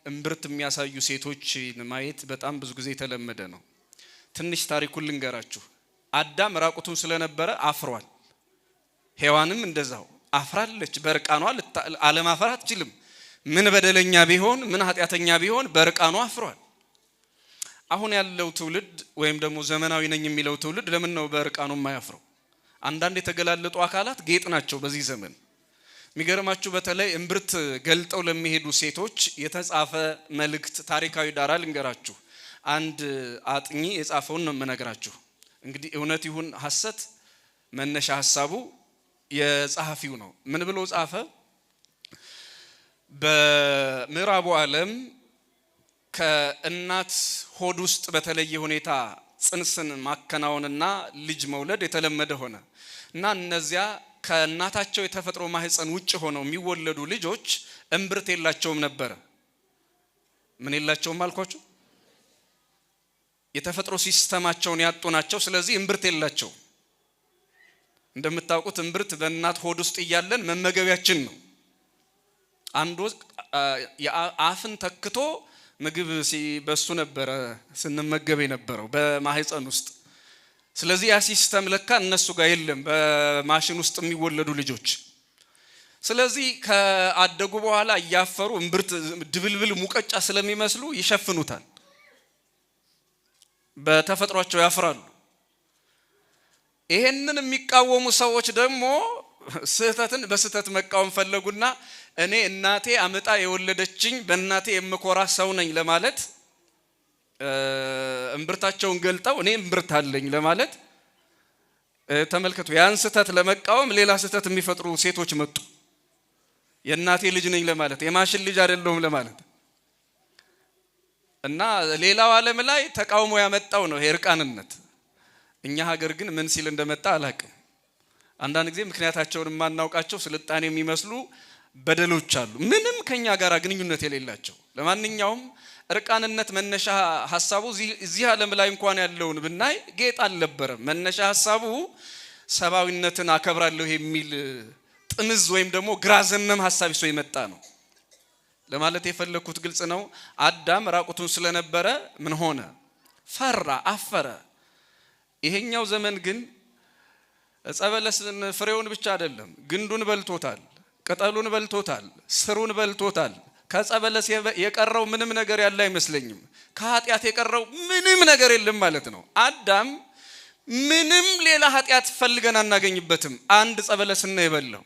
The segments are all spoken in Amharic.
እምብርት የሚያሳዩ ሴቶች ማየት በጣም ብዙ ጊዜ የተለመደ ነው። ትንሽ ታሪኩን ልንገራችሁ። አዳም ራቁቱን ስለነበረ አፍሯል። ሔዋንም እንደዛው አፍራለች። በእርቃኗ አለማፈር አትችልም። ምን በደለኛ ቢሆን፣ ምን ኃጢአተኛ ቢሆን በእርቃኗ አፍሯል። አሁን ያለው ትውልድ ወይም ደግሞ ዘመናዊ ነኝ የሚለው ትውልድ ለምን ነው በእርቃኑ የማያፍረው? አንዳንድ የተገላለጡ አካላት ጌጥ ናቸው በዚህ ዘመን። የሚገርማችሁ በተለይ እምብርት ገልጠው ለሚሄዱ ሴቶች የተጻፈ መልእክት፣ ታሪካዊ ዳራ ልንገራችሁ። አንድ አጥኚ የጻፈውን ነው የምነግራችሁ። እንግዲህ እውነት ይሁን ሐሰት መነሻ ሀሳቡ የጸሐፊው ነው። ምን ብሎ ጻፈ? በምዕራቡ ዓለም ከእናት ሆድ ውስጥ በተለየ ሁኔታ ጽንስን ማከናወንና ልጅ መውለድ የተለመደ ሆነ እና እነዚያ ከእናታቸው የተፈጥሮ ማህፀን ውጭ ሆነው የሚወለዱ ልጆች እምብርት የላቸውም ነበረ። ምን የላቸውም አልኳችሁ? የተፈጥሮ system ኣቸውን ያጡ ናቸው። ስለዚህ እምብርት የላቸውም። እንደምታውቁት እምብርት በእናት ሆድ ውስጥ እያለን መመገቢያችን ነው። አንዱ አፍን ተክቶ ምግብ በሱ ነበረ ስንመገብ የነበረው በማህፀን ውስጥ። ስለዚህ ያ system ለካ እነሱ ጋር የለም፣ በማሽን ውስጥ የሚወለዱ ልጆች። ስለዚህ ከአደጉ በኋላ እያፈሩ እምብርት ድብልብል ሙቀጫ ስለሚመስሉ ይሸፍኑታል። በተፈጥሯቸው ያፍራሉ። ይሄንን የሚቃወሙ ሰዎች ደግሞ ስህተትን በስህተት መቃወም ፈለጉና እኔ እናቴ አምጣ የወለደችኝ፣ በእናቴ የምኮራ ሰው ነኝ ለማለት፣ እምብርታቸውን ገልጠው እኔ እምብርት አለኝ ለማለት፣ ተመልከቱ፣ ያን ስህተት ለመቃወም ሌላ ስህተት የሚፈጥሩ ሴቶች መጡ። የእናቴ ልጅ ነኝ ለማለት፣ የማሽን ልጅ አይደለሁም ለማለት። እና ሌላው ዓለም ላይ ተቃውሞ ያመጣው ነው የእርቃንነት። እኛ ሀገር ግን ምን ሲል እንደመጣ አላቅም። አንዳንድ ጊዜ ምክንያታቸውን የማናውቃቸው ስልጣኔ የሚመስሉ በደሎች አሉ፣ ምንም ከኛ ጋር ግንኙነት የሌላቸው። ለማንኛውም እርቃንነት መነሻ ሀሳቡ እዚህ ዓለም ላይ እንኳን ያለውን ብናይ ጌጥ አልነበረም። መነሻ ሀሳቡ ሰብአዊነትን አከብራለሁ የሚል ጥምዝ ወይም ደግሞ ግራ ዘመም ሀሳብ ይዞ የመጣ ነው። ለማለት የፈለግኩት ግልጽ ነው። አዳም ራቁቱን ስለነበረ ምን ሆነ? ፈራ፣ አፈረ። ይሄኛው ዘመን ግን ዕፀ በለስን ፍሬውን ብቻ አይደለም፣ ግንዱን በልቶታል፣ ቅጠሉን በልቶታል፣ ስሩን በልቶታል። ከዕፀ በለስ የቀረው ምንም ነገር ያለ አይመስለኝም። ከኃጢአት የቀረው ምንም ነገር የለም ማለት ነው። አዳም ምንም ሌላ ኃጢአት ፈልገን አናገኝበትም። አንድ ዕፀ በለስን ነው የበላው።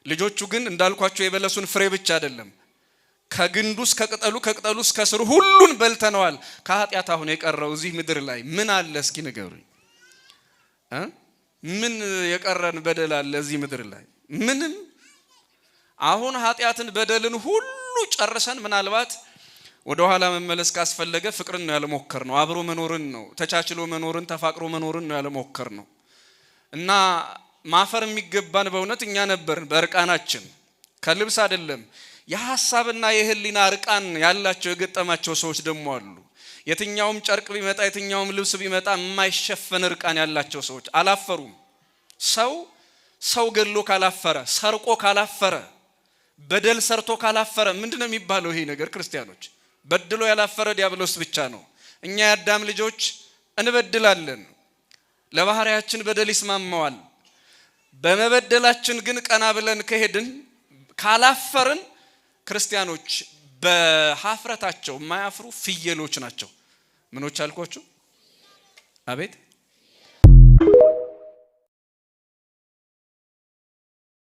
ልጆቹ ግን እንዳልኳቸው የበለሱን ፍሬ ብቻ አይደለም፣ ከግንዱ እስከ ቅጠሉ፣ ከቅጠሉ እስከ ስሩ ሁሉን በልተነዋል። ከኃጢአት አሁን የቀረው እዚህ ምድር ላይ ምን አለ? እስኪ ንገሩኝ። ምን የቀረን በደል አለ እዚህ ምድር ላይ? ምንም። አሁን ኃጢአትን በደልን ሁሉ ጨርሰን ምናልባት ወደ ኋላ መመለስ ካስፈለገ ፍቅርን ነው ያለሞከርነው፣ አብሮ መኖርን ነው፣ ተቻችሎ መኖርን፣ ተፋቅሮ መኖርን ነው ያለሞከርነው። እና ማፈር የሚገባን በእውነት እኛ ነበርን በእርቃናችን። ከልብስ አይደለም፣ የሀሳብና የህሊና እርቃን ያላቸው የገጠማቸው ሰዎች ደግሞ አሉ። የትኛውም ጨርቅ ቢመጣ፣ የትኛውም ልብስ ቢመጣ የማይሸፈን እርቃን ያላቸው ሰዎች አላፈሩም። ሰው ሰው ገድሎ ካላፈረ፣ ሰርቆ ካላፈረ፣ በደል ሰርቶ ካላፈረ ምንድን ነው የሚባለው ይሄ ነገር? ክርስቲያኖች፣ በድሎ ያላፈረ ዲያብሎስ ብቻ ነው። እኛ የአዳም ልጆች እንበድላለን። ለባህሪያችን በደል ይስማማዋል። በመበደላችን ግን ቀና ብለን ከሄድን ካላፈርን፣ ክርስቲያኖች በሀፍረታቸው የማያፍሩ ፍየሎች ናቸው። ምኖች አልኳችሁ? አቤት።